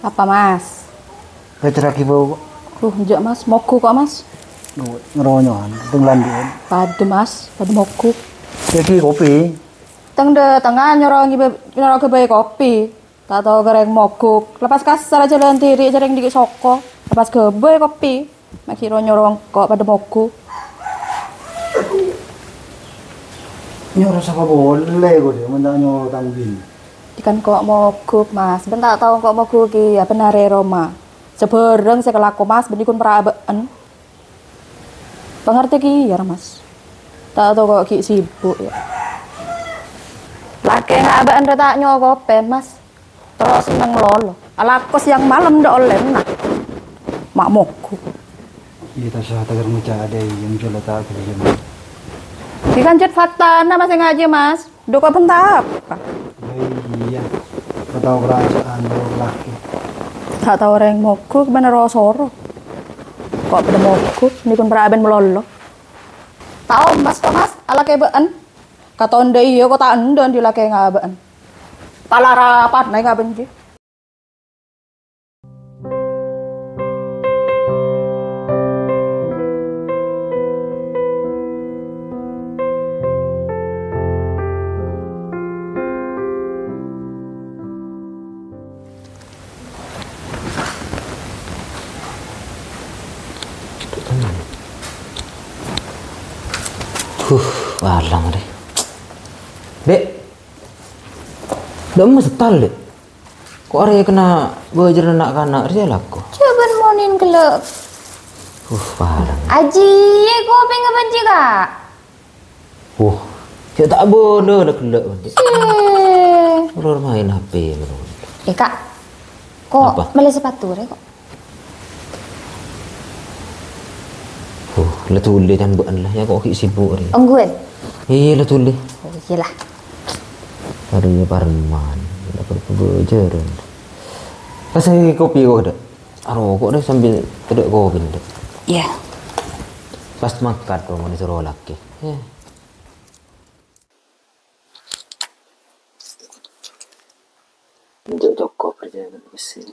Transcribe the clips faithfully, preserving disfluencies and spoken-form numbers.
Apa, Mas? Pècèrraghi bâu, kok. Duh, enjâ', Mas. Moghu, kok, Mas. Duh, ngeronyoan, tèng landu'an. Padâ, Mas. Padâ moghu. Èngghi kopi. Tèng dâtengnga nyoro ngibâ-, nyoro ghâbây kopi. Ta' tao ka rèng moghu. Lepas kasar ajâ lan dhiri, ajâ rèng dhiki soko. Lepas ghâbây kopi. Ma' ghi' ro-nyoro engko' padâ moghu. Nyoro sapa polè, kok, Dek, mon ta' nyoro tang binè? Dhikan ko' moghu, Mas. Bân ta' tao ko' moghu kèya bân arè roma. Sabhârâng sè kalako, Mas, bân èkon para' abâ'en. Pangartè kèya, ra, Mas. Ta' tao ko' ghi' sibuk, yâ. Lakèna abâ'en rè ta' nyokopè, Mas. Terros senneng malolo. Alako sèyang malem dâ' ollèna. Ma' moghu. Iyâ, ta' sah ta' kèra ngoca' adâ' iyâ, jhâ' la ta' ghellem. Dhikan jhât faktana masè ngajhi, Mas. Dâ' ko' bân ta' apa? Iyâ, iyâ. Ko' tao parasaan dâ' lakè. Ta' tao rèng moghu bân ro-soro. Ko' padâ moghu, nèkon para' abâ'en malolo. Ta' ombas ko', Mas, alakè bâ'en. Katon dâ' iyâ ko' ta' endâ' andi' lakèna abâ'en. Palarapan aèng abâ'en jiyâ. Huh, palang rè. Dek. Dek, mestè, Dek. Ko' arè kèna bâjârân na'-kana' rè alako. Jhâ' bân monèn ghellâ'. Uh, palang. Ajiyâ, ko' pèngèn bânjhi, Kak. Uh, jhâ' ta' bâdâ la ghellâ', Dek. Sè. Ulor maèn H P ngono. Eh, Kak. Ko' mellè sepatu rè, ko'. Oh, la dhuli can bâ'en la, yâ ko' ghi' sibuk rè. Ongghuwân? Iyâ, la dhuli. Oh, iyâ la. Arè Parman, la bâjârân. Pas kopi ko', Dek. Aroko' rè sambil tedhâ' kopi, Dek. Iyâ. Pas mangkat ko' mon èsoro lakè. Iyâ. Enjâ' cokop parcajâ bân pèssè.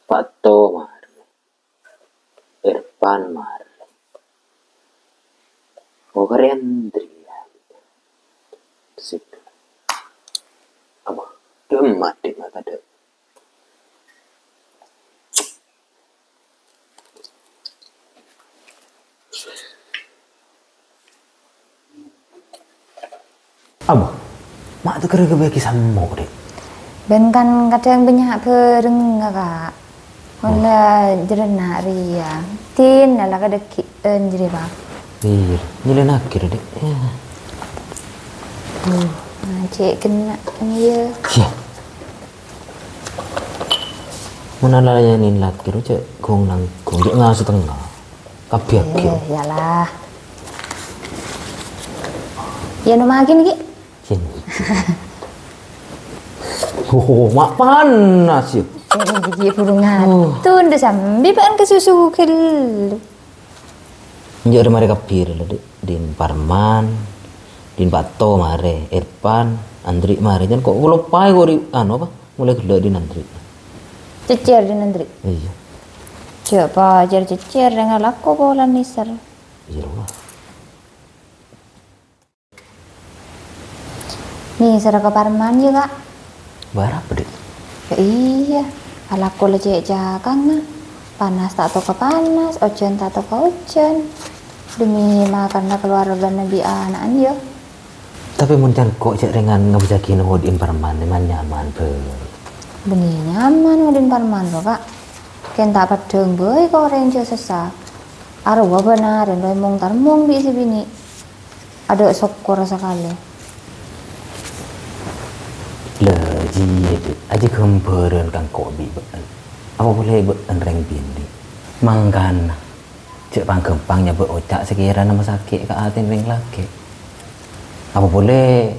Pato marè. Irfan marè. Okarè Andri. Sip. Apa? Dâ' emma' dhi' mata dâ'. Abah, ma' tèkèrè ka bâgi sammo, Dek? Bân kan kadhâng bânnya' bhâreng, Kak. Mon la jârèya rèya. Din, la kadhâggi'ân jârèya, Pak. Iyâ, nyèlènaghi, Dek. Yâ. Duh, ngajhi kènè' iyâ. Iyâ. Mon alayanè lakè ro, jhâ' ghung-nangghung, jhâ' ngaso tengnga. Kabbhi aghi. Eh, yâlah. Yâ, no maghin, Ki. Sini. Oh, ma' panas, yâ. Eh, eh, Ki, buru ngatun, dâ' sambi bâ'en ka susu ghâllu. Enjâ' rè marè kabbhi rè la, Dek. Din Parman, Din Pato marè, Irfan, Andri marè. Jhân ko' kaloppaè ko' rè, anu apa, molaè ghellâ' Din Andri. Cècèr Din Andri? Iyâ. Jhâ' pajâr cècèr, rèng alako polana nèser. Iyâ, rowa. Nèserra ka Parman, yâ, Kak. Bârâmpa, Dek? Yâ iyâ, alako la cè' cakangnga. Panas ta' toka panas, ojhân ta' toka ojhân. Demi makanna kalowargana bi' ana'na, yâ. Tapè mon can ko' jhâ' rèngan ngabâjâghi ngodhi'in Parman, man nyaman, bâ. Bânnè nyaman ngodhi'in Parman, ro, Kak. Kèng ta' peddhâng bhâi ka orèng jhâ' sassa. Arowa bân arèn rowa èmong-tarmong bi' sè binè'. Adâ' sokkor sakalè. La, jiyâ, Dek. Ajiyâ ghâmbhârân kangko' bi' bâ'en. Apa polè bâ'en rèng binè'. Mangkana, jhâ' pang-ghâmpang nyabâ' oca' sè kèrana masakè' ka atèna rèng lakè'. Apa polè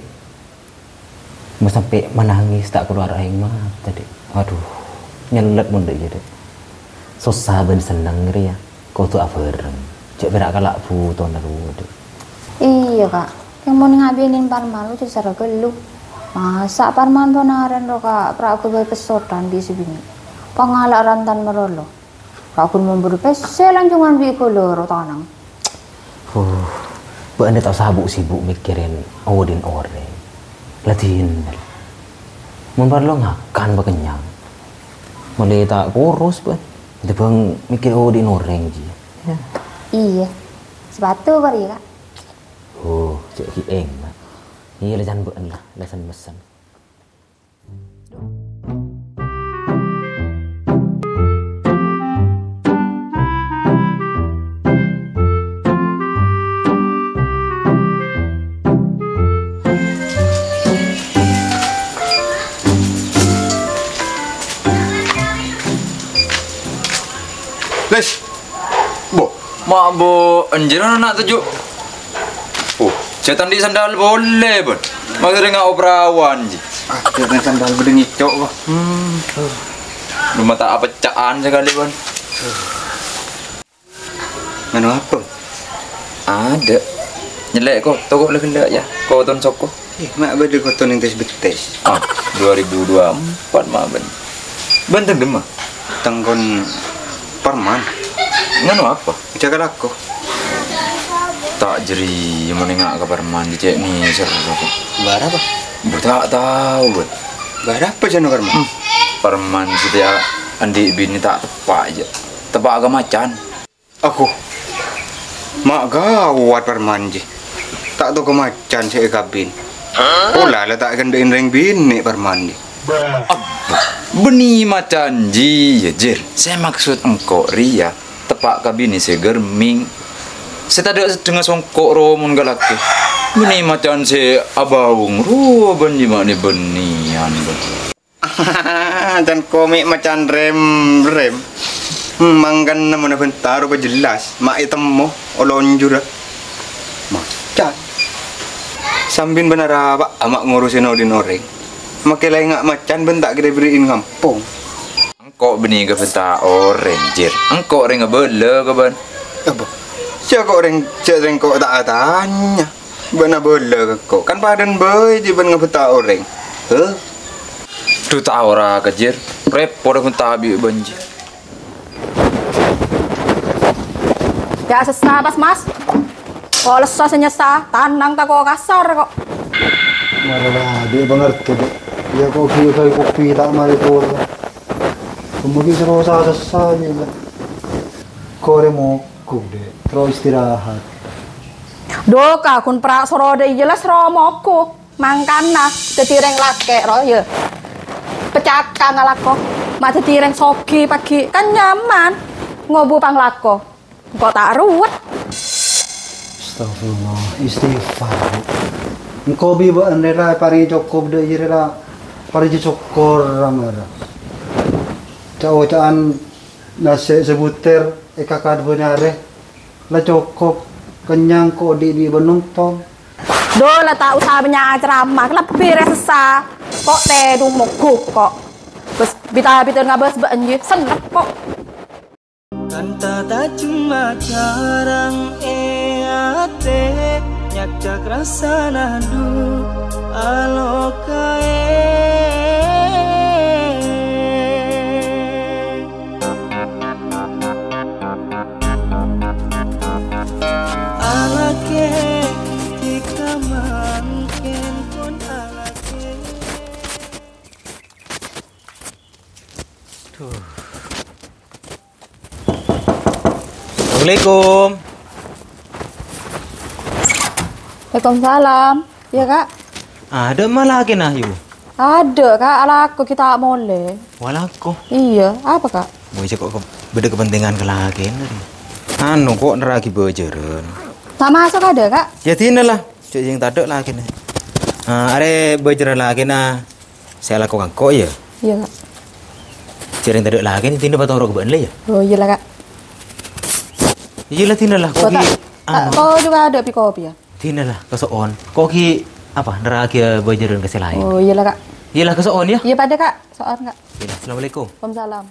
Mon sampè' manangis ta' kalowar aèng mata, Dek. Adhu, nyellet mon dâ' iyâ, Dek. Sossa bân senneng rèya kodhu abhâreng. Cè' pèra' kala' bhutona rowa, Dhi'. Iyâ, Ka'. Kèng mon ngabinin Parman lo cè' sara ghâllu. Masa' Parman bân arèn ro, Ka', pra' ghâbây pessotan bi' sè binè'. Pangala' rantan marolo. Ra ghun mombur pèssè lanjhungan bi' ghâllu ro tanang. Huh, bâ'na ta' osa bu'-sibuk mèkkèrè odhi'na orèng. La dinna. Mon parlo ngakan pakennyang. Malè ta' koros, bân. Tèmbhâng mèkkèrè odhi'na orèng, jiyâ. Iyâ. Sepatu apa, Ri, Ka'? Oh, cè' ghi' ènga'. Iyâ, la can bâ'na la, la can mesen. Lès. Bo, ma' bo, anjir ana' toju'. Oh, jhâ' ta' andi' sandal polè, bân. Maksudnya ngao perawan, ji. Ah, jhâ' ta' sandal bâdâ ngèco', kok. Hmm. Lu mata apa ca'an sakalè, bân. Nganu apa? Ada. Nyellè' ko, toko la ghellâ', yâ. Koton soko. Eh, ma' bâdâ koton entes bettes. Ah, dua ribu dua empat ma' bân. Bân teng dimma? Teng kon Parman. Nganu apa? Jhâ' kalako. Ta' jârèya mon enga' ka Parman, cè' nèser apa? Bârâ apa? Bu, ta' tao, bân. Bârâ apa jhâna Parman? Hmm. Parman satèya andi' binè ta' teppa', jâ. Teppa' ka macan. Aku. Ma' gawat Parman, ji. Ta' tao ka macan sè èkabin. Pola la ta' èkendhâ'in rèng binè' Parman, ji. Abbâ, bânnè macan, ji, yâ, Jir. Sè maksud engko' rèya teppa' ka binè sè gherming. Sè tadâ' seddhengnga songko' ro mon ka lakè. Bânnè macan sè abaung ro bân ji ma' nè-bânnèyan, bân. Can komè' macan rem-rem. Hmm, mangkana mon abhânta ropa jelas, ma' ètemmo, olonjhur. Macan. Sambin bân arawa, ama' ngorosè odhi'na orèng. Makè la enga' macan bân ta' kèra bherri'in ngampong. Engko' bânnè ka bhânta orèng, Jir. Engko' rèng abâlâ ka bân. Apa? Sè ko' rèng, sè rèng ko' ta' atanya. Bân abâlâ ka ko'. Kan padâna bhâi jiyâ bân ngabhânta orèng. Heh? Dhu ta' ora ka, Jir. Rèpot bhânta bi' bân, Jir. Yâ, sessa pas, Mas. Ko' lesso sè nyessa, tanang tako' kasar ko'. Mara la, Dek, pangartè, Dek. Yâ, ko' ghi' bhâi kopi ta' marè pora. Kemudi sè rosa sessa, yâ, yâ. Ko' rèmo. Ko', Dek, terro istirahat. Dhu, Ka', ghun pra' soro dâ' iyâ la soro moghu. Mangkana, dhâddhi rèng lakè' ro, yâ. Pacaka ngalako. Ma' dhâddhi rèng soghi paghi'. Kan nyaman. Ngobu panglako. Engko' ta' ruwet. Astagfirullah, istighfar, Bu. Engko' bi' bâ'na rèla èparèngè cokop dâ' iyâ rèla. Parèngè cokor, ra-mara. Ca'-oca'an nasè' sabutèr èkakadhâbâ nyarè. La cokop, kennyang ko' odi' bi' bân nontong. Dhu, la ta' osa bânnya' acaramah, lebbi rè sessa. Ko' tèdung moghu ko'. Bes, bita-bita ngabâs bâ'na jiyâ, sennep ko'. Kanta ta' cemma carang è atè, nyakcak rassana dhu alokaè. Alakè, dhika mangkèn pon alakè. Duh. Assalamualaikum. Waalaikumsalam. Iyâ, Ka'. Adâ' ma' lakèna, Yu? Adâ', Ka'. Alako ghi' ta' molè. Wa alako? Iyâ, apa, Ka'? Wah, jhâ' ko' ke-, bâdâ kepentingan ka lakèna, Yu. Anu, ko' nerraghi bâjârân. Ta' maso' adâ', Ka'? Yâ, dinah la. Jhâ' sèng tadâ' lakèna. Ah, arè bâjârân lakèna. Sè alako engko', yâ? Iyâ, Ka'. Jhâ' rèng tadâ' lakèna, dinah patoro' ka bâ'na la, yâ? Oh, iyâ la, Ka'. Iyâ la, dinah la. Ko' ta-, ta-, anu. Ko' jhughân adâ' pi-kopi, yâ? Dinah la, kaso'on. Ko' ghi' apa, nerraghi bâjârân ka sè laèn. Oh, iyâ la, Ka'. Iyâ la, kaso'on, yâ? Iyâ, padâ, Ka'. So'on, Ka'. Iyâ la, assalamualaikum. Waalaikumsalam.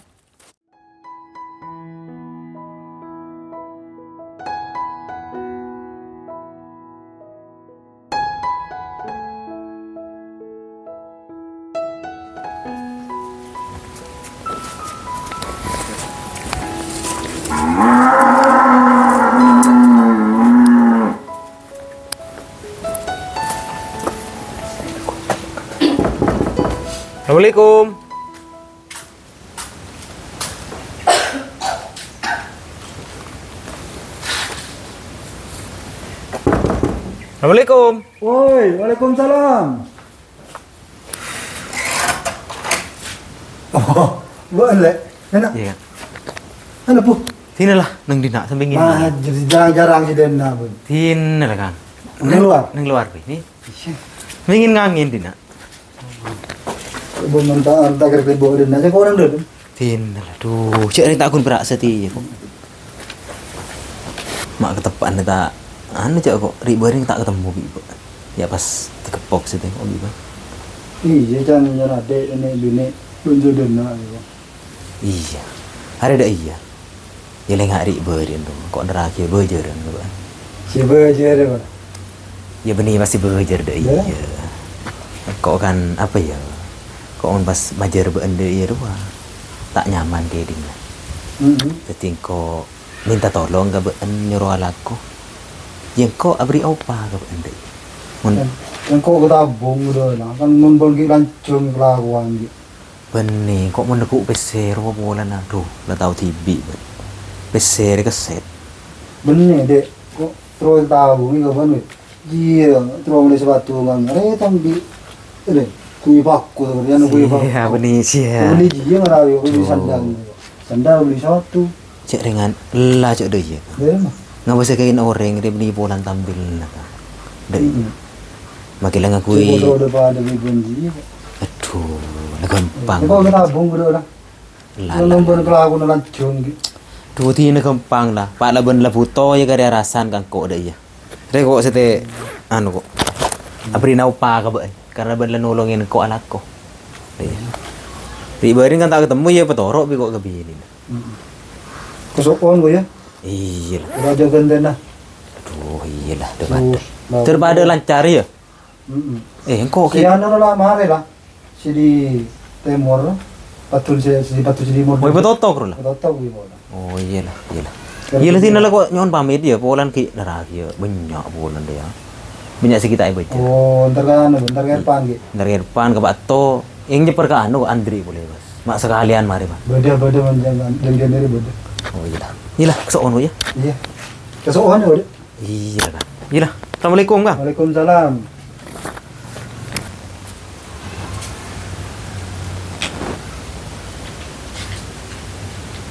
Assalamualaikum. Assalamualaikum. Woi, waalaikumsalam. Oh, Bu, Lè'. Enak. Iyâ. Enak, Bu. Sini lah, neng dinna', sampèngèn. Wah, jadi jarang-jarang sih dinna', Bu. Sini lah, Kang. Neng luar? Neng luar, Bu. Ini. Sampèngèn ngangèn dinna'. Bu, menta, enta kira-kira Bu dinna'. Saya kurang dulu. Dinna', aduh, cè' rèng ta' ghun pèra' satèya, kok. Ma' kateppa'an ta', anu, cè', kok, ri'-bâri' ta' katemmo, Bi', Bu. Yâ, pas tèkeppok satèya, kok, Bi', Bu. Iyâ, can, can adè' nè' binè' bânjudânna, yâ. Iyâ. Arè dâ' iyâ. Yâ, lènga' ri'-bâri' ento, kok nerraghi bâjârân, Bu. Sè bâjâr, Bu. Yâ, bânnè masih bâjâr dâ' iyâ. Kok kan, apa yâ? Kok mon pas majâr bâ'ân dâ' iyâ rowa, ta' nyaman kèdhingnga. Mm-mm. Dâddhi engko' mènta tolong ka bâ'ân nyoro alako. Yâ engko' aberri' opa ka bâ'ân dâ' iyâ. Mon engko' katabung dâ' na, kan mon bân ghi' lanjhâng kalakowan ghi'. Bânnè, kok mon neggu' pèssè rowa polana, adhu, la tao dhibi', bân. Pèssè rè kèssèt. Bânnè, Dek, kok terro tao nè kapan, wè? Iyâ, terro mellè sapatu ngan, rè tambi'. Rè, kui paku, terro, yâ, kui paku. Iyâ, bânnè, iyâ. Bânnè, iyâ, ngarawi, kui sandal. Sandal bâli sapatu. Cè' rèngan ella cè' dâ' iyâ. Dâ' emma? Ngabâs kaèn orèng rè bânnè polana tambilna, Kak. Dâ' iyâ. Mm-mm. Makkè la ngakuy. Cè' kontrol dâ' padâ bi' bân jiyâ, Kak. Adhu, la ghâmpang. Kok ngetabung bâdâ ora? La, la, la. Nomor pelaku na lanjhâng, ghi. Dhu, dina ghâmpang, la. Pa' la bân la bhuto, yâ, karè arasan ka engko' dâ' iyâ. Rè, kok sètè, anu, kok. Aberri'na opa ka bâ'na. Karna bân la nolongè engko' alako. Dâ' iyâ. Ri'-bâri' kan ta' katemmo, yâ, patoro' bi' kok ka binèna. Mm-mm. Kaso'on, Bu, yâ? Iyâ, la. Ora jâ' ghântèna. Adhu, iyâ, la, dâ' padâ. Dâr padâ lancar, yâ? Mm-mm. Eh, engko' sè anu la marè, la. Sè di tèmor, padun sè, sè di padun sè di timor. Oh, ipatotok, ro, la? Ipatotok, wi, Bu. Oh, iyâ, la, iyâ, la. Iyâ, la, sèna la kok nyo'on pamit, yâ, polana ghi' nerraghi, yâ. Bânnya' polana, yâ. Bânnya' sè ghi' ta' èbâca. Oh, entar ka anu, entar ka Irfan, ghi. Entar ka Irfan, ka Pak To. Èng nyeppèr ka anu, Andri polè, Mas. Ma' sakalèyan marè, Mas. Bâdâ, bâdâ, man, jâng, jâng, jâng, bâdâ. Oh, iyâ, la. Iyâ, la, kaso'on, Bu, yâ. Iyâ. Kaso'on, yâ, bâdâ. Iyâ, Kang. Iyâ, la. Assalamualaikum, Kang. Waalaikumsalam.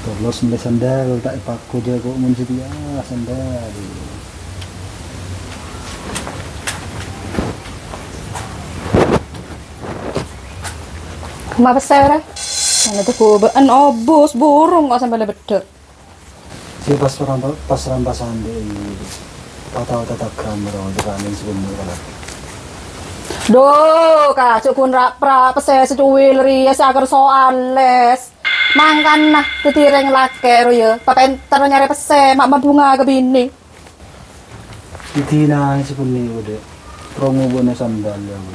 Tolos mellè sandal, ta' èpaku jâ' kok mon satèya sandal. Ma' pèssè, rè? Ana tèghu bâ'ân obus, burung kok sampè' la beddhâ'. Sè pas ram-, pas rampasan dhi', patao tatagram ro dikanin sè bânnya' kalabhi. Dhu, Ka, jhâ' ghun ra'-pra' pèssè sè cuwil rèya sè akerso'an les. Mangkana dhâddhi rèng lakè' ro, yâ, papènter nyarè pèssè, ma' mabhunga ka binè. Dhâddhi nangès sè bânnya', Bu, Dek. Rongo bâ'na sandal, yâ, Bu.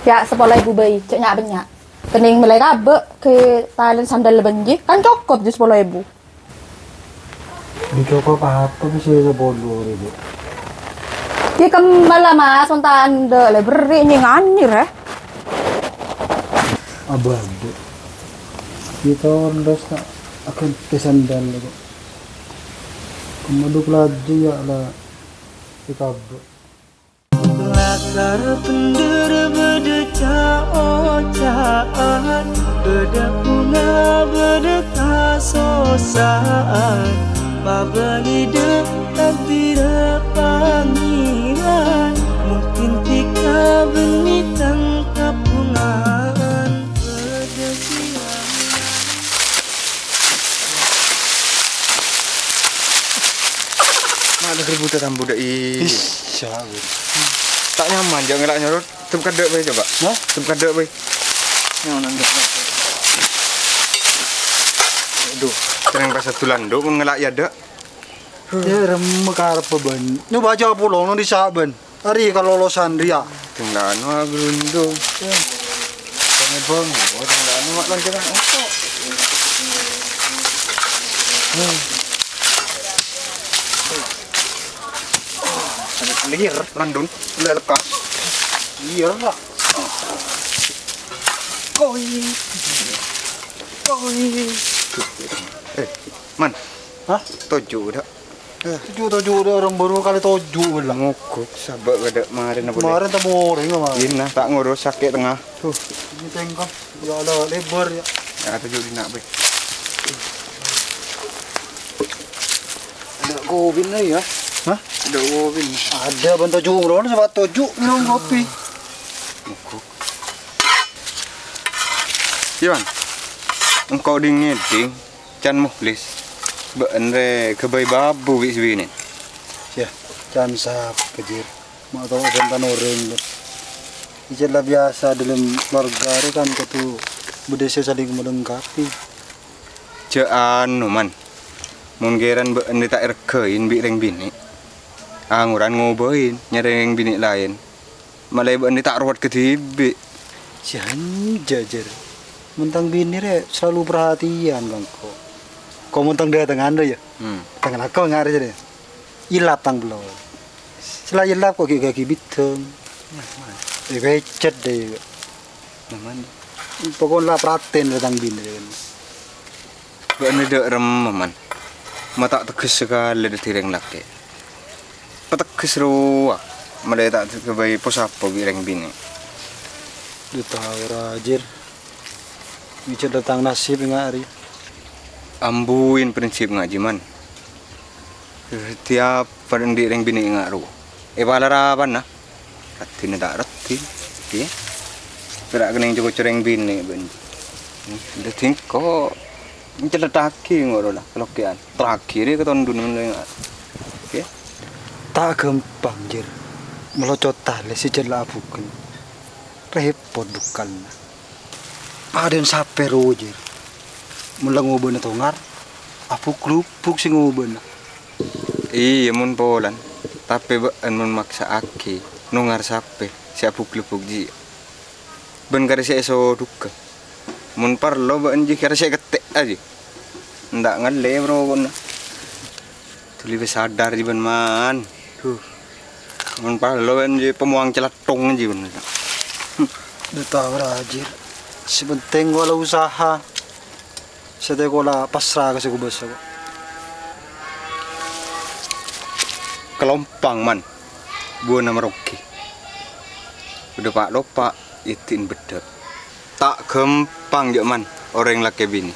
Yâ, sapolo èbu bhâi, jhâ' nya'-bânnya'. Kennèng mellè kabâ', ghi' talèn sandal bânjhi, kan cokop jiyâ sapolo èbu. Ghi' cokop apa sè sapolo èbu? Ghi' kemmel la, Mas, mon ta' endâ' la berri' nyè-nganyè, rè. Abâ' endâ'. Ghi' tolos ta' aghântè sandal, kok. Kemmel duk laju, yâ, la èkabâ'. Lakar bhender bâdâ ca'-oca'an, bâdâ bhunga, bâdâ kasossa'an, pabâli dâ' takdirra Pangèran, mungkin dhika bânnè tang kabhunga'an, bâdâ sè Ma' negri buta tambu dâ' i. Is, ya, Bu. Ta' nyaman, jhâ' ngala' nyorot. Tem kaddhâ' bhâi, coba. Hah? Tem kaddhâ' bhâi. Nyaman, enggak, enggak. Aduh, kennèng pas adulan, Dok, mon ngala' yâ, Dâk. Ya, remma karep bân. Nyoba aja pulang, nang disa' bân. Arè kalolosan rèya. Teng lano agerundung. Teng ebang, oh, teng lano mak loncengan oto. Hmm. Liar, landun, leleka. Iya, Pak. Koi. Koi. Eh, Man. Hah? Toju', Dak. Eh, toju', toju', Dak, orèng buru kalè toju', bella. Mogok, sabâ' kadâ' marèna, boleh. Marèna ta' morèng, Mas. Iyâ, ta' ngurus sakè' tengnga. Tuh, ini tengkot. Ya Allah, lebar, ya. Ya, toju' dinna', Boy. Adâ' kopi, ya? Hah? Adâ' kopi. Adâ, bân toju', bro. Sabâ' toju', minum kopi. Mogok. Iwan, engko' ding-ngèding, can Mukhlis. Bâ'na rè ghâbây bâbu bi' sè binè'. Yâ, can sapa, Jir? Ma' tao bân tan orèng, Jir. Ijâ la biyasa dâlem keluarga rè kan kodhu bâdâ sè saling melengkapi. Jâ' anu, Man. Mon kèran bâ'na ta' èrghâi bi' rèng binè', angoran ngobâi nyarè rèng binè' laèn. Malè bâ'na ta' rowat kadhibi'. Sè anja, Jer. Mon tang binè rè salalu parhatiyan ka engko'. Ko' mon tang dâtengan rè, yâ? Hmm. Tang lako nga' rè, Jer. Ilap tang bello'. Sè la ilap ko' ghi'-ghâghi' bidhâng. Èpècet dâ, yâ. Pokokna la pratèn rè tang binè rè. Bâ'na dâ' remma, Man. Ma' ta' tegghes sakalè dhâddhi rèng lakè'. Pategghes rowa, malè ta' ghâbây po-sapo bi' rèng binè'. Dâ' tao ra, Jer. Mèjâ dâteng nasib nga' rè. Ambuin prinsip nga' jiyâ, Man. Tiap padâ andi' rèng binè' nga' rowa. Èpalarapan, na. Raddhinna ta' raddhin, yâ. Pèra' kennèng co-ngoco rèng binè', bân. Dhâddhi engko' encellèttaghi ngoro la, kalokèyan. Terakhir yâ katondhuna, yâ. Ta' ghâmpang, Jer. Malocot talè sè jhâ' la abugel. Rèpot bukkalna. Padâna sapè rowa, Jer. Mon la ngobâna tongar, abuk-lubuk sè ngobâna. Iyâ, mon polana. Tapè bâ'na mon maksa'aghi, nongar sapè sè abuk-lubuk jiyâ. Bân karè sè èsodhughâ. Mon parlo bâ'na jiyâ karè sè èkette'a jiyâ. Enda' ngallè bro, kono. Dhuli wis sadar jiyâ bân, Man. Duh. Mon parlo bân jiyâ pamowang calathong jiyâ bân. Dâ' tao ra, Jer. Sè pentèng ko' la usaha. Sè tèko la pasra ka sè kobâsa, ko'. Kalompang, Man. Buwâna maroghi. Bâdâ pa'-lopa', èdin beddhâ'. Ta' ghâmpang, jhâ', Man, orèng lakè binè.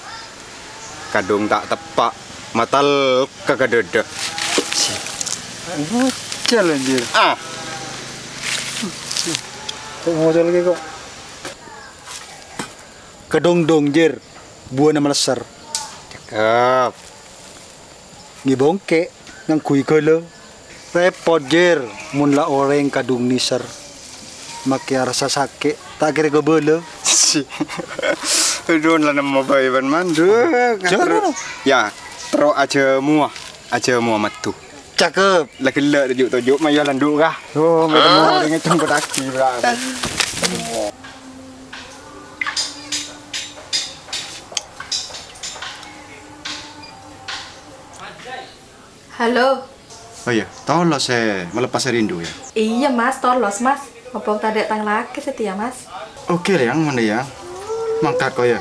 Kadhung ta' teppa', matal ka kadhâdhâ. Ngocol, anjir. Ah. Kok ngocol ghi, kok? Kadhungdhung, Jir. Buwâna malèssèr. Cakep. Ngibâ ongkè', ngangghuy ghâlâ. Rèpot, Jir, mon la orèng kadhung nèsèr. Makè arassa sakè', ta' kèra kabâlâ. Adhu, la nemmo bhâi bân mandhu. Jâr, terro. Yâ, terro ajâ mowa. Ajâ mowa maddhu. Cakep. La ghellâ' toju'-toju', mayu landhu' ka. Oh, mètemmo orèngnga congkottaghi, bra. Halo. Oh iyâ, tolos sè maleppassa rindhu, yâ? Iyâ, Mas, tolos, Mas. Apa tadâ' tang lakè satèya, Mas? Oke, Lèyang, mon, yâ. Mangkat, ko', yâ.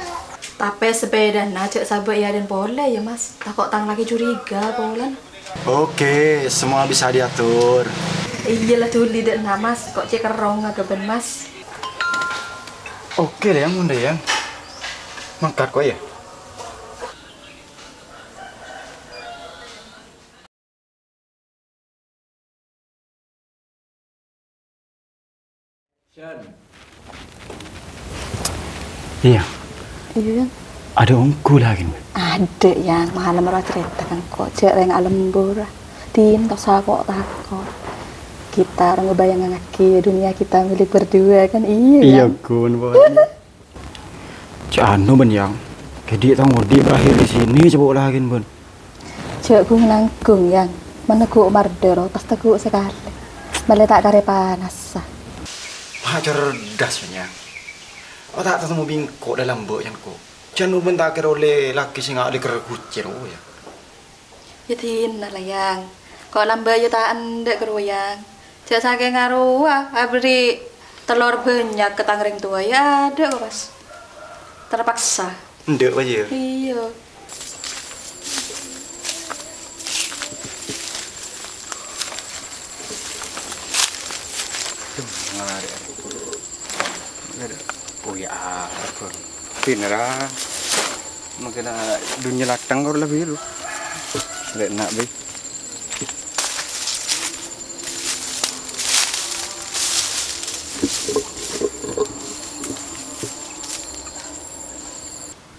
Tapè sapèdana jhâ' sabâ' èadân polè, yâ, Mas. Tako' tang lakè curiga, polana. Oke, semua bisa diatur. Iyâ la dhuli dâ' enna', Mas. Ko' cè' kerrong aghâbân, Mas. Oke, Lèyang, mon, yâ. Mangkat, ko', yâ. Iyâ. Iyâ, Yang. Adâ' ongghu la, Gin? Adâ', Yang. Malem rowa carèta ka engko'. Jhâ' rèng alembur. Dhin, ta' osa ko' tako'. Kita orèng bâjângngaghi dunia kita milik berdua, kan? Iyâ, Iyâ, Yang. Gun, pokoknya. Cè' anu, bân, Yang. Kèdhi' tang odi' berakhir di sini, coba' lagi, bân. Jhâ' gung-nanggung, Yang. Maneggu' mardhâ ro, pas teggu' sakalè. Malè ta' karè panassa. Wah, cerdas, bân, Yang. Oh, ta' tatemmo bingko' dâlem bâ', Yang, ko'. Jhân bân ta' kèra ollè lakè sè nga' lèker gucèr, oh, yâ. Yâ, dhinna la, Yang. Ko' lambâ' yâ ta' endâ' ka rowa, Yang. Jhâ' sakènga rowa aberri' Telor bânnya' ka tang rèng towa, iyâ adâ' kok, Mas. Terpaksa. Endâ', Mas, iyâ? Iyâ. Duh, ngarè'. Ngarè'. Oh, iyâ, apa? Pinera. Mangkèna dhunnya lathèng kor lebbi lu. Lè' na', Bi.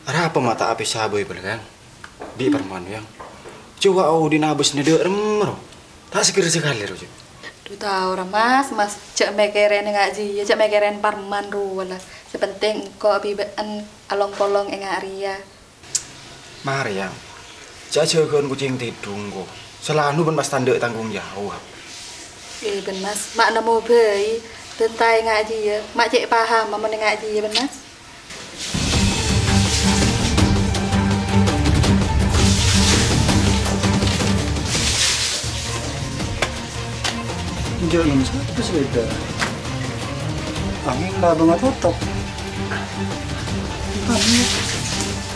Arapa ma' ta' apèsa bhâi, Bâl, Kang? Bi' Parman, Yang. Coba odina abâsna dâ' remma, ro. Ta' seger sakalè, ro, Cè'. Dhu, tao ra, Mas, Mas. Jhâ' mèkkèrè nga' jiyâ, jhâ' mèkkèrè Parman rowa, la. Sè pentèng engko' bi' bâ'en along-polong è nga' rèya. Marè, Yang. Jhâ' jâgâ'ân kocèng tèdung, ko. Salanu bân pas ta' endâ' tanggung jawab. Eh, bân Mas, ma' nemmo bhâi. Bân ta' è nga' jiyâ. Ma' cè' paham, ma' mon è nga' jiyâ, bân Mas. Enjâ' non sapa sepeda. Angèn labângnga totop.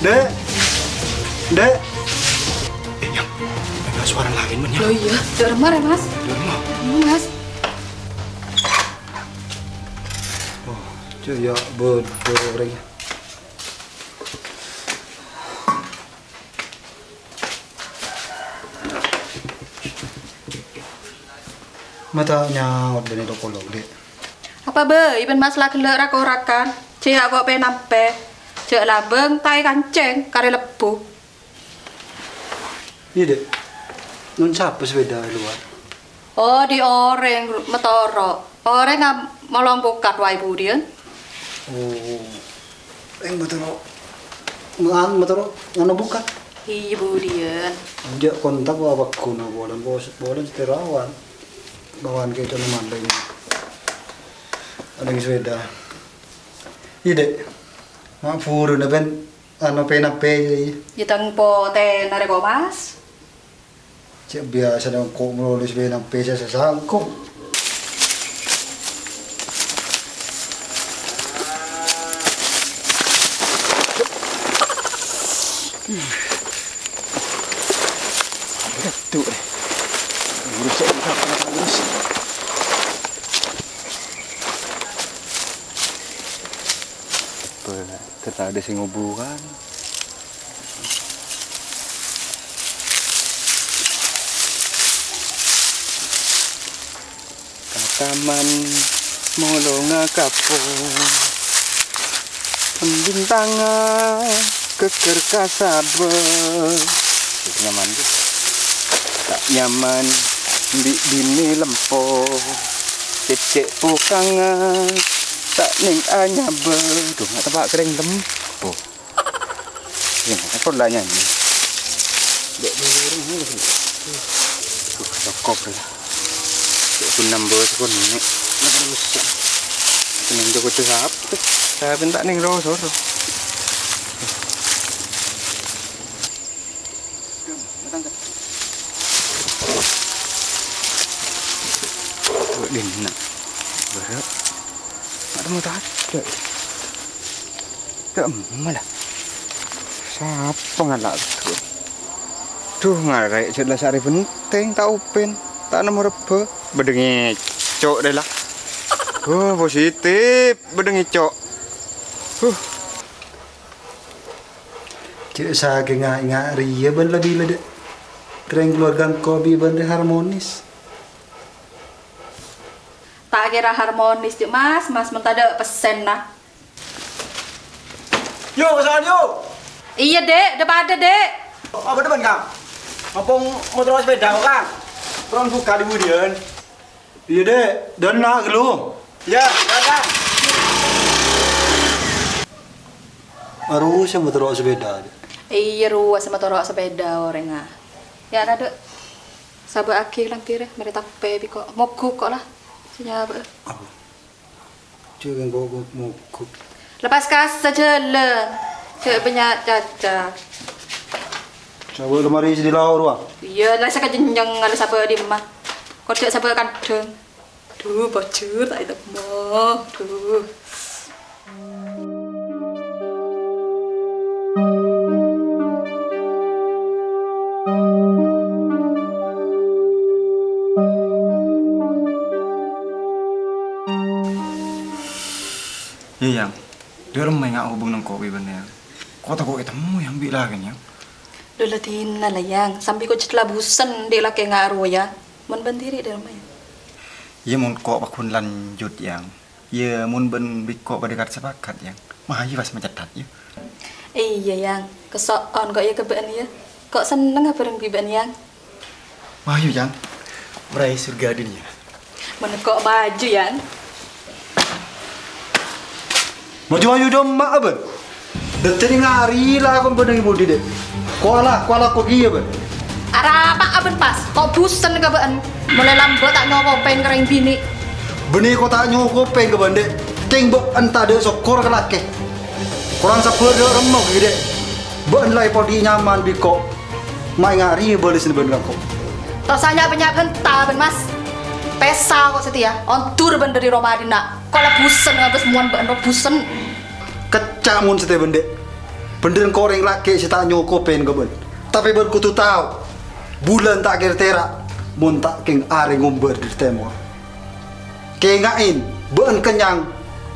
Dek. Dek. Eh, Yang. Ada suara lain, men, ya. Loh, iya. Dek Remar, ya, Mas? Dek Remar. Iya, Mas. Oh, cek ya, bodoh, orangnya. Ma' ta' nyaot bâ'na toko lo', Dek. Apa bâi bân Mas la ghellâ' rak-orakan? Jhâ' ya' ko' pè-nampè. Jhâ' labâng ta' èkancèng, karè lebbhu. Iyâ, Dek. Non sapa sepeda è lowar? Oh, dhi' orèng ru-, matoro'. Orèng am-, molong pokat wae budiyân. Oh. Rèng matoro', ma-, matoro' nganu buka? Iyâ, budiyân. Enjâ' kontak wa-, wagguna polana pos-, polana sè tèrawan. Bâwâna kècona malèng. Malèng sepeda. Iyâ, Dek. Ma' buru nèbân anu pè-nampè, iyâ. Yâ, tang potèna rè ko', Mas. Cè' biyasana engko' malolo sè pè-nampè sè sasangko. Gattu, eh. Ngurus, ngurus. Bâ-, ternyata ada sing nguburan. Ka taman molonga kapo. Bintangnga geger ka sabâ. Nyaman, tuh. Ta' nyaman bi' binè lempo. Cècè' pokangnga ta' nèng anyabâ. Duh, nga' teppa' kerrèng lempo. Iyâ, apa la nyanyi? Dek burung ini. Tuh, cokop ya. Dek pun nambah sekon ini. Napa rusak? Ini joko tuh sap. Saya pinta ning ro soro. Kok dinna? Bara. Ada mau tak ada. Dâ' emma la. Sapa ngala' ghâdhuwân? Dhu, ngarè' jhâ' la sarè bhenteng ta' open, ta' nemmo rebbhâ. Bâdâ ngèco' dâ' la. Oh, positif, bâdâ ngèco'. Huh. Jhâ' sakènga enga' rèya bân la bilâ dâ'. Rèng kalowarga engko' bi' bân rè harmonis. Ta' kèra harmonis, jhâ' Mas, Mas, mon tadâ' pèssèna. Yo, pesan yo. Iyâ, Dek, dâ-padâ, Dek. Apa demen, Kang? Ampon motor sepeda kok, Kang. Pron buka di budiyân. Iyâ, Dek, dâna' ghâllu. Iyâ, Kang. Arowa sè motor sepeda, Dek. Iyâ, rowa sè motor sepeda orèngnga. Yâ, ta, Dek. Sabâ'aghi langkèrè, marè tapè bi' ko'. Mogok ko' la. Sè nyabâ'. Apa? Jhâ' engko' mogok. Lepas kassa jhâlân. Jhâ' bânnya' caca. Sabâ' lemari sè di lao rowa. Iyâ, la sakajenjeng ngala sabâ' dimma. Ko' jhâ' sabâ' kandhâng. Duh, pojhur ta' etemmo. Duh. Iyâ, Yang. Dâ' remma enga' hubung nengko' bi' bâ'na, Yang. Ko' tako' etemmo, Yang, bi' lakèn, Yang. Dhu la dinna la, Yang. Sambi ko' jhât la busen dhi' lakè' nga' rowa, Yang. Mon bâ'na dhiri dâ' remma, Yang. Iyâ, mon ko' pagghun lanjut, Yang. Iyâ, mon bâ'na bi' ko' padâ kat-sapakat, Yang. Mayu pas macettat, yâ. Iyâ, Yang. Kaso'on ko' iyâ ka bâ'na, yâ. Ko' sennengnga bhâreng bi' bâ'na, Yang. Mayu, Yang. Maraè surga dhunnya. Mon ko' maju, Yang. Maju-maju dâmma, bâ'na. Dâddhi ngari lakon bâ'na ngi budi, Dek. Koala, koala ko' kèya, bâ'na. Arapa, bâ'na, pas? Ko' busen ka bâ'na. Molaè lambâ' ta' nyokopèn ka rèng binè'. Bânnè ko' ta' nyokopèn ka bâ'na, Dek. Kèng bâ'na tadâ' sokkor ka lakè. Korang sabbhâr dâ' remma, Dek. Bâ'na la èpodi' nyaman bi' ko'. Ma' èngari bâlessâ bâ'na ka ko'. Ta' osa nya'-bânnya' bhânta, bâ'na, Mas. Pèsa ko' satèya, ondur bâ'na dâri roma dinna'. Ko' la busen ngabâs mowan bâ'na, busen. Kècca' mon satèya bâ'na, Dek. Bhendher engko' orèng lakè' sè ta' nyokopèn ka bâ'na. Tapè bâ'na kodhu tao, bulân ta' kèr-tèra' mon ta' kèng arè ngombâr dâri tèmor. Kènga'è, bâ'na kennyang,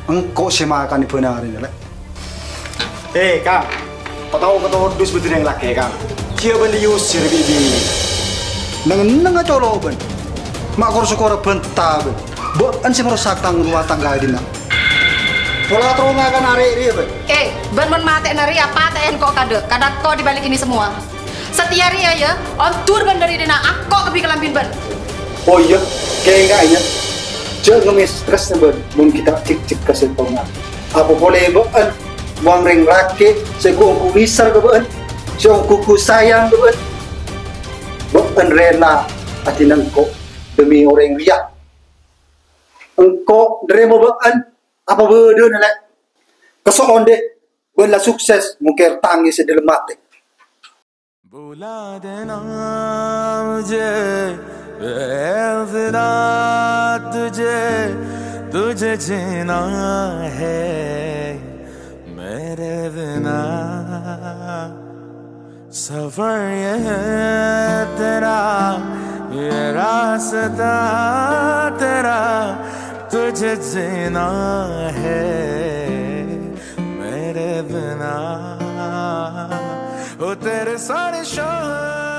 engko' sè makanè bân arèna, Lè'. Eh, Kang. Patao katodus bâdâ rèng lakè', Kang. Jiyâ bâ'na èusir bi' binè'. Neng-ennengnga colo' bâ'na. Ma' kor-sokor bhânta bâ'na. Bâ'na sè marosak tang rumah tangga è dinna'. Pola terro ngakan arè' rèya bâ'na. Eh, bâ'na mon matè'na rèya patè'è engko' kadâ'. Kadâ' engko' di balik ini semua. Satèya rèya, yâ, ondur bâ'na dâri dinna', ako' kabbhi kalambhina bâ'na. Oh iyâ, kènga'è, yâ. Jhâ' ngemmes terros bâ'na, mon ghi' ta' jhekjhek ka sèttongan. Apa polè bâ'na, mon rèng lakè' sè ghu-ongghu mèsèr ka bâ'na, sè ongghu-ongghu sayang ka bâ'na. Bâ'na rèla adina engko' demi orèng rèya. Engko' narèma bâ'na apa bâdâna, Lè'. Kaso'on, Dek, bâ'na la sukses mongkèr tangès è dâlem atè. बुला देना मुझे, बेवफा तुझे, तुझे जीना है मेरे बिना। सफर ये है तेरा, ये रास्ता तेरा, तुझे जीना है मेरे बिना। ओ तेरे सारे शोर